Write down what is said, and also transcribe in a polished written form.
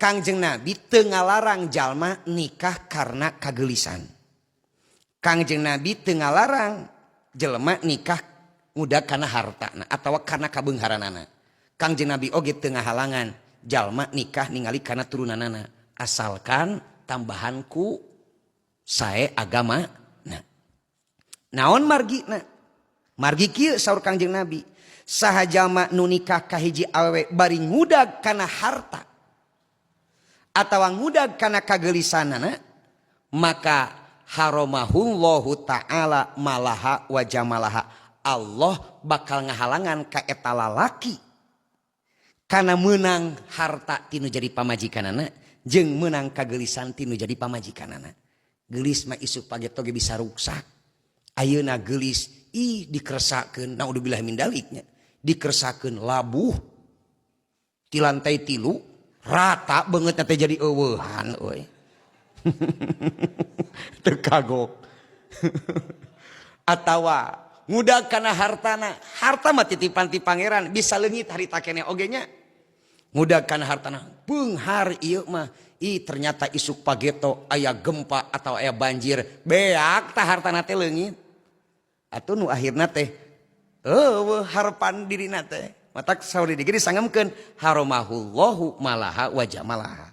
Kangjeng Nabi teu ngalarang jalma nikah karena kagelisan. Kangjeng Nabi teu ngalarang jelema nikah ngudag karena hartana atau karena kabeungharanana. Kangjeng Nabi oge teu ngahalangan jalma nikah ningali karena turunanana, asalkan tambahan ku sae agama. Nah, naon margina? Margi kieu saur Kangjeng Nabi, saha jalma nu nikah ka hiji awewe bari ngudag kana harta atawa ngudag kana kagelisanana, maka haromahullahu ta'ala malaha wa jamalaha. Allah bakal ngahalangan ka eta lalaki kana meunang harta tinu jadi pamajikanana jeung meunang kagelisan tinu jadi pamajikanana. Gelis mah isuk pageto ge bisa ruksak. Ayeuna gelis, ih, dikeresakeun, naudzubillah min daliknya, dikersakeun labuh di lantai 3, rata beungeutna teh, jadi euweuhan euy, teu kagok. Atawa ngudag kana hartana, harta mah titipan ti Pangeran, bisa leungit harita keneh oge nya. Ngudag kana hartana, beunghar ieu mah, ih, ternyata isuk pageto aya gempa atau aya banjir, beak tah, hartana teh leungit. Atuh nu akhirna teh euweuh harapan dirina teh. Matak saur di dieu disangemkeun haromahullahu malaha wa jamalaha.